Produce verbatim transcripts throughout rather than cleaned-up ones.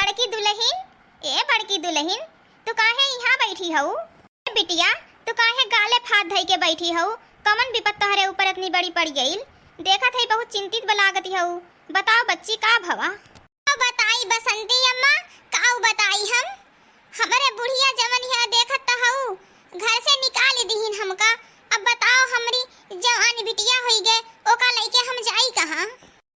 बड़की दुलहिन, ए बड़की दुलहिन, तू काहे इहाँ बैठी हऊ? ए बिटिया, तू काहे गाले फात धइ के बैठी हऊ? कमन बिपत तोहरे ऊपर इतनी बड़ी पड़ि गइल? देखत हई बहुत चिंतित ब लागत हऊ। बताओ बच्ची, का भवा? का बताई बसंती अम्मा, का बताई हम? हमरे बुढ़िया जवन है देखत त हऊ, घर से निकाल दिहिन हमका। अब बताओ हमरी जवान बिटिया होई गए, ओका लइके हम जाई कहाँ?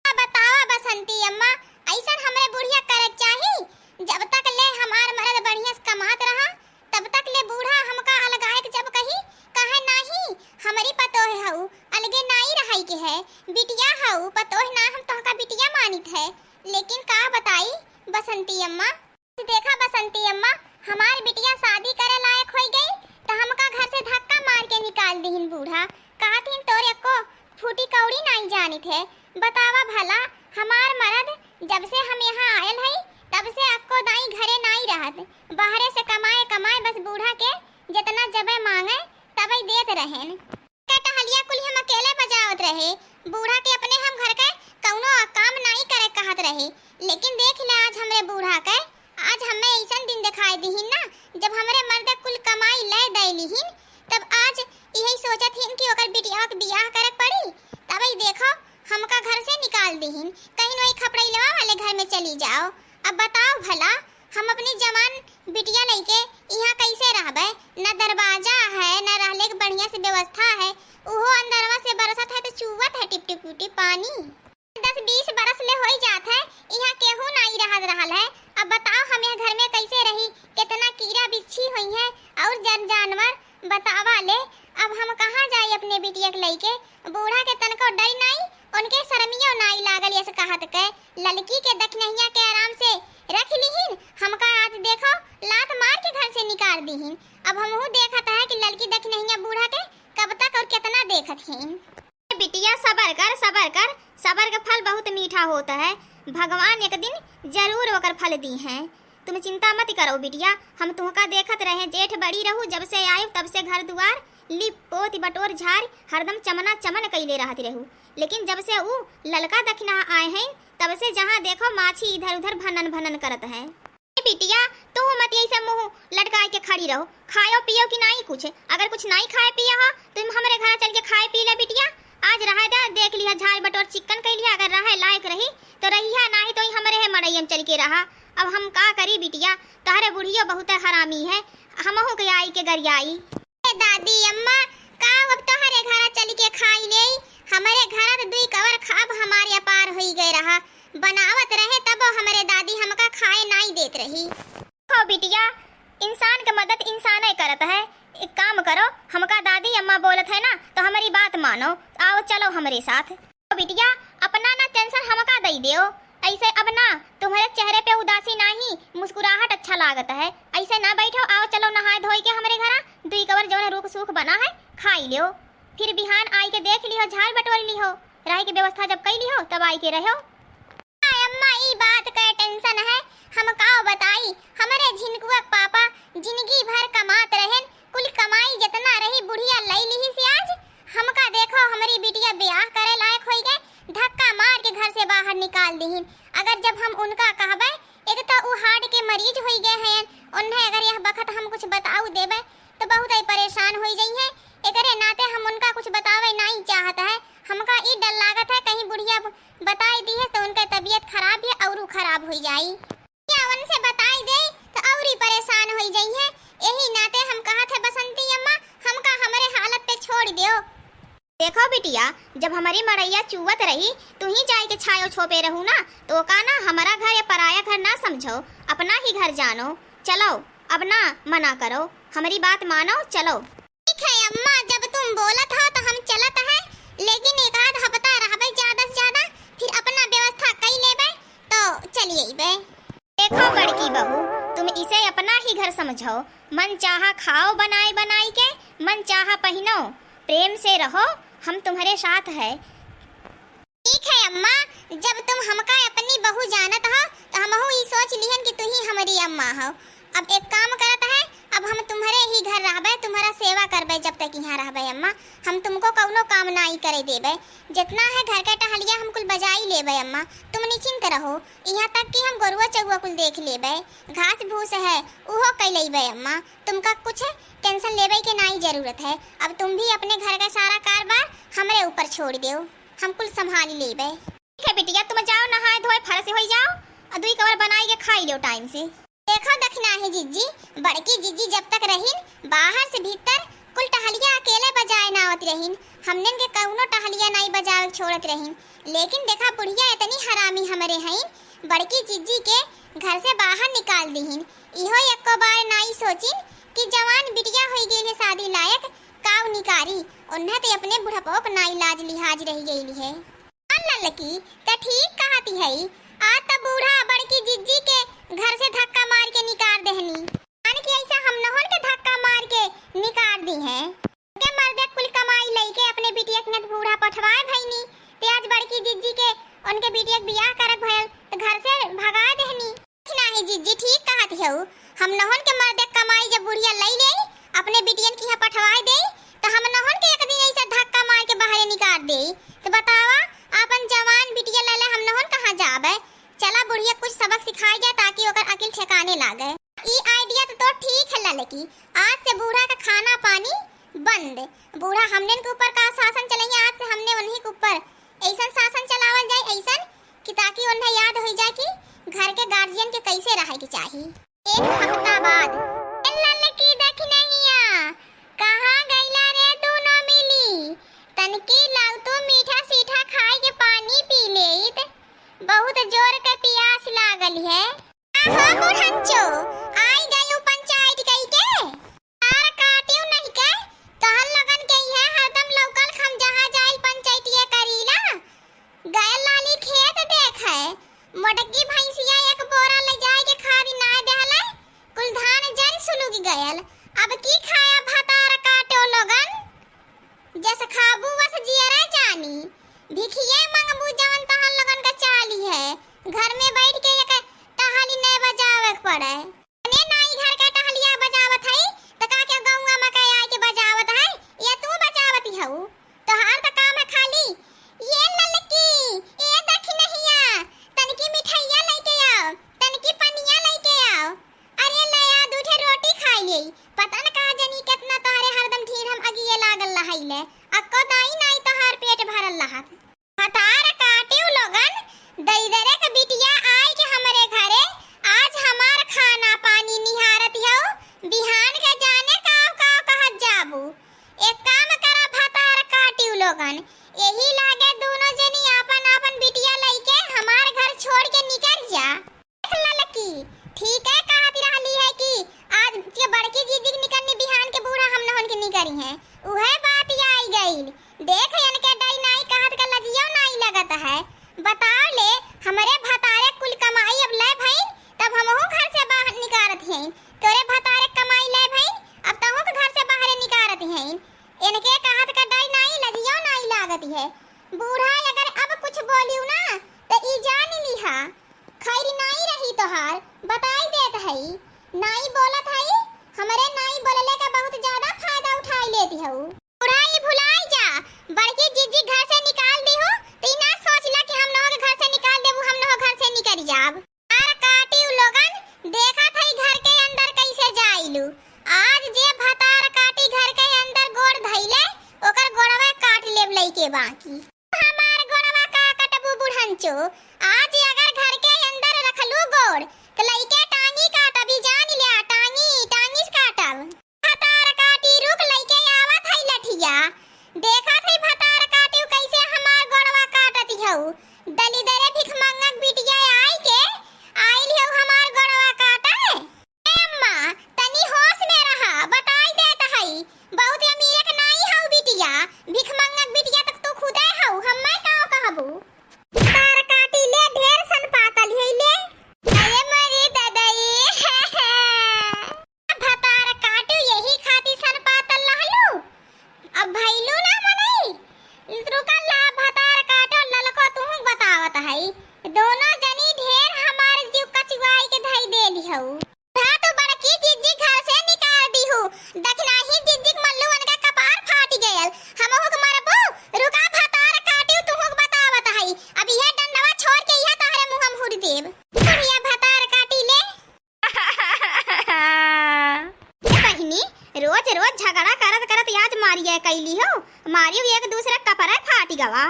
अब बतावा बसंती अम्मा, अइसन हमरे बुढ़िया करे के चाही? जब तक ले हमार मरद बढ़िया से कमात रहा, तब तक ले बूढ़ा हमका अलगाए के जब कही, कहे नाही, हमरी पतोह हऊ, अलगे नाई रहई के है, बिटिया हऊ, पतोह ना हम तोहका बिटिया मानित है। लेकिन का बताई बसंती अम्मा, देखा बसंती अम्मा, हमार बिटिया शादी करे लायक होई गई, त हमका घर से धक्का मार के निकाल दिहिन बूढ़ा। कहत हिन तोर एको फूटी कौड़ी नाई जानित है। बतावा भला, हमार मरद जब से हम यहाँ आयल हई, तब से अक्को दाई घरे नाई रहत, बाहरे से कमाए कमाए बस बूढ़ा के जितना जबे मांगे तबे देत रहेन। के टहलिया कुल हम अकेले बजावत रहे, बूढ़ा के अपने हम घर के कौनो काम नाई करे कहत रहे, लेकिन देख ले आज हमरे बूढ़ा के, आज हमें अइसन दिन देखाई दिहिन ना, जब हमरे मर्द कुल कमाई ले दे लिहिन, तब आज यही सोचत हिन कि ओकर बिटिया के बियाह करे के पड़ी, तब ही देखो हमका घर से निकाल दिहिन, कहीं वही खपड़ैलवा वाले घर में चली जाओ। अब बताओ भला, हम अपनी जवान बिटिया लइके इहाँ कैसे रहबे? न दरवाजा है, न रहले के बढ़िया से व्यवस्था है, उहो अंदरवा से बरसत है तो चुवत है टिप टिप टिप पानी। दस बीस बरस ले होई जात है, इहाँ केहू नाई रहत रहल है। अब बताओ हम यह घर में कैसे रही? कितना कीड़ा बिच्छी होई है और जन जानवर। बतावा ले, अब हम कहाँ जाई अपने बिटिया के लइके? बूढ़ा के तनको डर नाई, उनके शर्मियो नाई लागल यस कहत के ललकी के दखिनहिया के आराम से रख लिहिन, हमका आज देखो लात मार के घर से निकाल दिहिन। अब हमहू देखत है कि ललकी दखिनहिया बूढ़ा के कब तक और कितना देखत हिन। ए बिटिया, सबर कर, सबर कर, सबर के फल बहुत मीठा होत है। भगवान एक दिन जरूर ओकर फल दी हैं। तुम चिंता मत करो बिटिया, हम तुहका देखत रहे, जेठ बड़ी रहू, जब से आयु तब से घर दुआर लिप पोत बटोर झार हरदम चमना चमन कइले रहत रहू, लेकिन जब से ऊ ललका दखिनहा आए हैं, तब से जहाँ देखो माछी इधर उधर भनन भनन करत हैं। ए बिटिया, तू मत यही से मुँह लटकाए के खड़ी रहो, खायो पियो कि नाई कुछ, अगर कुछ नाई खाए पिया हो तो तुम हमरे घर चल के खाए पी ले बिटिया। आज रहे दे, देख लिहा झार बटोर चिक्कन कइ लिहा, अगर रहे लायक रही तो रहिहा, नाही तो ही हमरे है मड़ई में चल के रहा। अब हम का करी बिटिया, तहरे बुढ़ियो बहुत हरामी है, हमहू के आई के गरियाई। ए दादी अम्मा, का अब तहरे घरा चल के खाई लेई? हमरे घरा त दुई कवर खाब हमारे अपार होई गए रहा। बनावत रहे तबो हमरे दादी हमका खाए नाई देत रही। हो बिटिया, इंसान के मदद इंसाने करत है। एक काम करो, हमका दादी अम्मा बोलत है ना, तो हमरी बात मानो, आओ चलो हमरे साथ। बिटिया, अपना ना tension हमका दई देओ। ऐसे अब ना, तुम्हरे चेहरे पे उदासी नाही, मुस्कुराहट अच्छा लागत है। ऐसे ना बैठो, आओ चलो नहाए धोए के हमरे घरा, दुई कवर जौन रूख सूख बना है, खाई लियो। फिर बिहान आई के देख लिहो, झाड़ बटोर लिहो, रहे के व्यवस्था जब कई लिहो, तब आई के रहो। अम्मा, ई बात के tension है, हम काव बताई। हमरे झिनकुआ के पापा जिंदगी भर कमात रहेन, कुल कमाई जितना रही बुढ़िया लई लिहिस आज। हमका देखो, हमरी बिटिया ब्याह करे लायक होई गए, धक्का मार के घर से बाहर निकाल दिहिन। अगर जब हम उनका कहबे, एक तो ऊ heart के मरीज होई गए हैं, उन्हें अगर यह बखत हम कुछ बताऊ देबे तो बहुत ही परेशान होई जइहें। एकरे नाते हम उनका कुछ बतावे नाई चाहत है। हमका ई डर लागत है कहीं बुढ़िया बताई दी है तो उनके तबीयत खराब है औरू खराब होई जाई। या उनसे बताई दे तो औरी परेशान होई जइहें। यही नाते हम कहत है बसंती अम्मा, हमका हमरे हालत पे छोड़ दियो। देखो बिटिया, जब हमरी मड़ैया चुवत रही, तू ही जाए के छायो छोपे रहू ना, तो का ना हमारा घर या पराया घर ना समझो, अपना ही घर जानो। चलो, अब ना मना करो, हमरी बात मानो, चलो। ठीक है अम्मा, जब तुम बोलत हो तो हम चलत है, लेकिन एक आध हफ्ता रहबे ज्यादा से ज्यादा, फिर अपना व्यवस्था कई लेबे तो चली अइबे। देखो बड़की बहू, तुम इसे अपना ही घर समझो, मन चाहा खाओ बनाए बनाई के, मन चाहा पहिनो, प्रेम से रहो, हम तुम्हरे साथ है। ठीक है अम्मा, जब तुम हमका अपनी बहू जानत हो, तो हमहू ई सोच लिहन कि तू ही हमरी अम्मा हो। अब एक काम करत है, अब हम तुम्हरे ही घर रहबे, तुम्हरा सेवा करबे जब तक इहाँ रहबे अम्मा। हम तुमको कउनो काम नाई करे देबे। जितना है घर के टहलिया हम कुल बजाई लेबे अम्मा, तुम निश्चिंत रहो। इहाँ तक कि हम गोरुआ चउआ कुल देख लेबे, घास भूस है उहो कइ लेबे अम्मा। तुमका कुछ tension लेबे के नाई जरूरत है। अब तुम भी अपने घर का सारा कारबार हमरे ऊपर छोड़ देउ, हम कुल संभाल लेबे। ठीक है बिटिया, तुम जाओ नहाए धोए fresh होइ जाओ, अउर दुई कवर बनाई के खाई लेउ time से। देखो दखिनाही जिज्जी, बड़की जिज्जी जब तक रहिन, बाहर से भीतर कुल टहलिया अकेले बजाए ना आवत रहिन, हमनन के कउनो टहलिया नाई बजावे छोड़त रहिन। लेकिन देखा बुढ़िया इतनी हरामी हमरे हईन, बड़की जिज्जी के घर से बाहर निकाल दिहिन। इहो एको बार नाई सोचिन कि जवान बिटिया होइ गइल है शादी लायक, काउ निकारी, उन्हें तो अपने बुढ़पो के नाई लाज लिहाज रहि गइल है। हाँ ललकी, त ठीक कहती है, आज त बूढ़ा बड़की जिज्जी के घर से धक्का मार के निकार देहनी। जान कि ऐसा हमनहुन के धक्का मार के निकार दिहे। उनके मर्दे कुल कमाई लइके अपने बिटिया के हियाँ बूढ़ा पठवाए भइनी, ते आज बड़की जिज्जी के उनके बिटिया के बियाह करक भयल त घर से भगा देहनी। नाहीं जिज्जी, ठीक कहत हऊ। हमनहुन के मर्दे कमाई जब बुढ़िया लई लेई, अपने बिटियन के हियाँ पठवाए देई, त हमनहुन के एक दिन ऐसे धक्का मार के बाहरे निकार देई। त बतावा, आपन जवान बिटिया लैले हमनहुन कहाँ जाबे? चला बुढ़िया कुछ सबक सिखाई जाए, ताकि ओकर अकिल ठेकाने लागे। ई idea त तोर ठीक है ललकी, आज से बूढ़ा का खाना पानी बंद। बूढ़ा हमनन के ऊपर का शासन चलइया, आज से हमने उन्हीं के ऊपर ऐसन शासन चलावल जाए, ऐसन कि ताकि उन्हें याद होइ जाए कि घर के guardian के कैसे रहे के चाही। एक हफ्ता बाद, ए ललकी दखिनहिया, कहाँ गइला रे दूनो मिली? तनकी लाउ तू मीठा सीठा खाए के पानी पी लेइत, बहुत जोर के पियास लागल है। आहो बुढ़ंचो, आई गयू पंचायत कई के? तार काटियो नहीं के, तहन लगन के इहे हरदम लौकल, हम जहाँ जाइल पंचायतिये करीला। गयल लाली खेत देखे, मोटकी भैंसिया एक बोरा ले जाए के खादी नाय देहले, कुल धान जर सुलुग गयल। अब की खाया भतार काटो लोगन? जस खाबू वस जियरा जानी, भिखिये मंगबू जवन तहन लोगन का चाली है। घर में बैठ के एक टहली नै बजावे के पड़े। अपने नाई घर का टहलिया बजावत है, त का के गौवा में के आए के बजावत है? या तू बजावत हऊ? तोहार त काम है खाली, "ये ललकी, ए दखिनहिया, तनकी मिठाइया लइके आओ, तनकी पनिया लइके आओ।" अरे ले आ, दू ठे रोटी खाई लेई। पता न कहाँ जनी केतना तोहरे हरदम ढीढ़ हम अगिये लागल रहइले। अक्को दाई नाई तोहार पेट भरल रहत। भतार काटिउ लोगन, दरिदरे क बिटिया आइके हमरे घरे, आज हमार खाना पानी निहारत हउ, बिहान के जाने काव काव कहत जाबू। एक काम करा भतार काटिउ लोगन, एही लागे दूनो जनी आपन आपन बिटिया लइके हमार घर छोड़ के निकर जा। देख ललकी, ठीक है कहत रहली है कि आज के बड़की जीजी के निकरनी बिहान के बूढ़ा हमनहुन के निकरी है। उहे बात आई गइल। देख इनके डर नाई कहत का लजियो नाई लगत है। बताओ ले, हमरे भतारे कुल कमाई अब ले भइन, तब हमहू घर से बाहर निकारत हइन। तोरे भतारे कमाई ले भइन, अब तहू के घर से बाहरे निकारत हइन। इनके कहत का डर नाई लजियो नाई लागत है। बूढ़ा अगर अब कुछ बोलियो ना, त ई जान लिहा। खैर नाई रही तोहार, बताई देत हई। नाई बोलत हई, हमरे नाई बोलले का बहुत ज्यादा फायदा उठाई लेती हऊ। बुढ़ाई भुलाई जा, बड़की जीजी घर से निकाल दी हो, त ई ना सोचला कि हमनहो के घर से निकाल देबू, हमनहो घर से निकल जाब। तार काटी उ लोगन, देखत हई घर के अंदर कैसे जाइलू। आज जे भतार काटी घर के अंदर गोड़ धइले, ओकर गोड़वा काट लेब लइके बाकी। हमार गोड़वा का कटबू बुढ़ंचो, आज अगर घर के अंदर रखलू गोड़, त लइके टांगी काटब, ई जान ल्या, टांगी, टांगी से काटब। भतार काटी रुक, लइके आवत हई लठिया। देखत हई भतार काटी कैसे हमार गोड़वा काटत हऊ। दलिदरे भिखमंगक बिटिया आइके आइल हऊ हमार गोड़वा काटे। ए अम्मा, तनी होश में रहा, बताई देत हई, बहुत अमीरक नाई हऊ बिटिया, भिखमंगक बिटिया तक तू खुदे हऊ, हम्मे का कहबू? तार काटी ले ढेर सन पातल है ले। अरे मरे ददई। भतार काटू यही खातिर सन पातल रहलू। अब भइलू ना मनई। रुका ला भतार काटो ललको तुहूँ बतावत हई। दोनों जनी ढेर हमार जीव कचुआई के धई देली हऊ। धा तो बड़की जीजी घर से निकाल रोज रोज झगड़ा करत करत आज मारिये कैली हो, मारियो एक दूसरे कपड़ा फाटी गवा।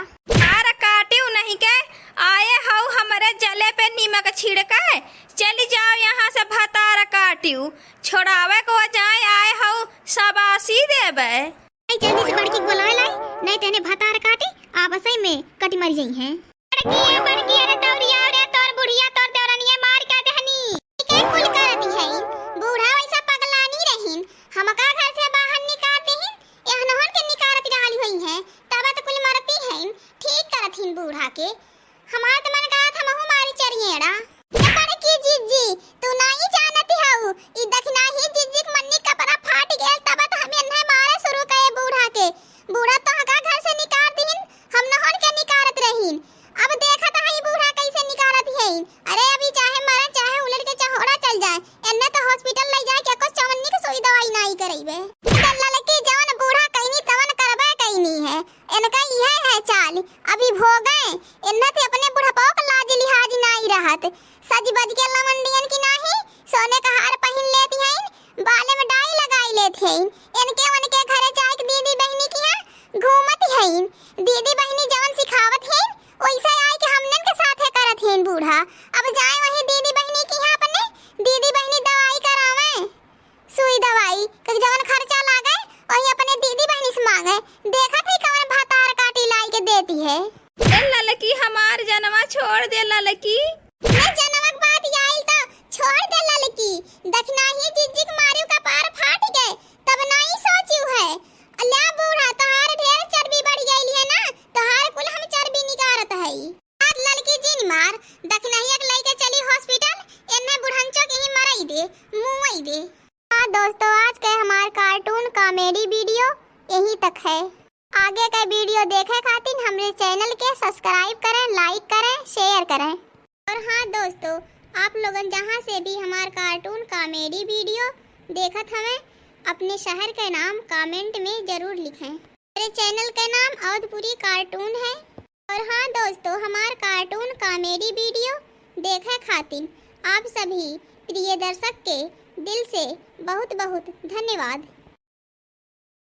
अरे काटियो नहीं के, आए हऊ हमरे जले पे नीमक छिड़के, चली जाओ यहाँ से भतार काटियो, छोड़ावे को जाए आए हऊ शाबाशी देबे। आई जल्दी से बड़की के बोलाए लाई, नहीं तेने भतार काटी, आपसई में कटी मर जइहैं। बड़की, ए बड़की, अरे तौरिया रे, तोर बुढ़िया, तोर देवरनिया मार के देहनी। के कुल करती है, बूढ़ा वैसा पगलानी रहीन, हमका घर से बाहर निकाल देहिन, एहनहन के निकारत डाली हुई है, तब तो कुल मरती है, ठीक करत हिन बूढ़ा के। हमार तो मन कहत हमहू मारी चरिएड़ा। ए बड़की जिज्जी, तू नाई जानती हऊ, ई दखिनाही जिज्जी के मन्नी कपड़ा फाट गया, तब तो हम एन्हे मारे शुरू करे बूढ़ा के। बूढ़ा तो हका घर से निकाल दीन, हम नहन के निकारत रहीन। अब देखत हई बूढ़ा कैसे निकारत हईन। अरे अभी चाहे मरे, चाहे उलट के चहोड़ा चल जाए, एन्ने तो hospital ले जाए के कुछ चवन्नी के सुई दवाई नाई करइबे। तो ललकी जवन बूढ़ा कइनी तवन करबे कइनी है, इनका इहे है चाल। अभी भोगे, इन्हें ते अपने बुढ़ापा के लाज लिहाज नाई रहत। सज बज के लवंडियन की नाही, सोने का हार पहिन लेती हईन, बाले में डाई लगाई लेती हईन। इनके उनके घरे जाए के दीदी बहनी की यहाँ घूमती हईन। दीदी बहनी जवन सिखावत हईन, वैसे आए के हमनन के साथे करत हईन बूढ़ा। अब जाए वही दीदी बहनी की यहाँ अपने, दीदी बहनी दवाई करावे। सुई दवाई, कभी जवन खर्चा लागे, वही अपने दीदी बहनी से मांगे। देखत ही कवन भतार काटी लाई के देती है। ए ललकी, हमार जनवा छोड़ दे ललकी। मैं जनवा के बात आइल तो छोड़ दे ललकी। दखिनाही जिज्जी के मारियो कपार फाट गए, तब नाई सोचियो है। अल्या बूढ़ा, तोहार ढेर चर्बी बढ़ गइल है ना, तोहार कुल हम चर्बी निकारत हई। आज ललकी जिन मार, दखिनहिया के लइके चली hospital, एन्ने बुढ़ंचो के ही मरई दे, मुवई दे। हाँ दोस्तों, आज के हमार cartoon comedy video यहीं तक है। आगे के video देखे खातिर हमरे channel के subscribe करें, like करें, share करें। और हाँ दोस्तों, आप लोगन जहाँ से भी हमार cartoon comedy video देखत हवें, अपने शहर के नाम comment में जरूर लिखें। मेरे channel का नाम अवधपुरी cartoon है। और हाँ दोस्तों, हमार cartoon comedy video देखे खातिर आप सभी प्रिय दर्शक के दिल से बहुत बहुत धन्यवाद।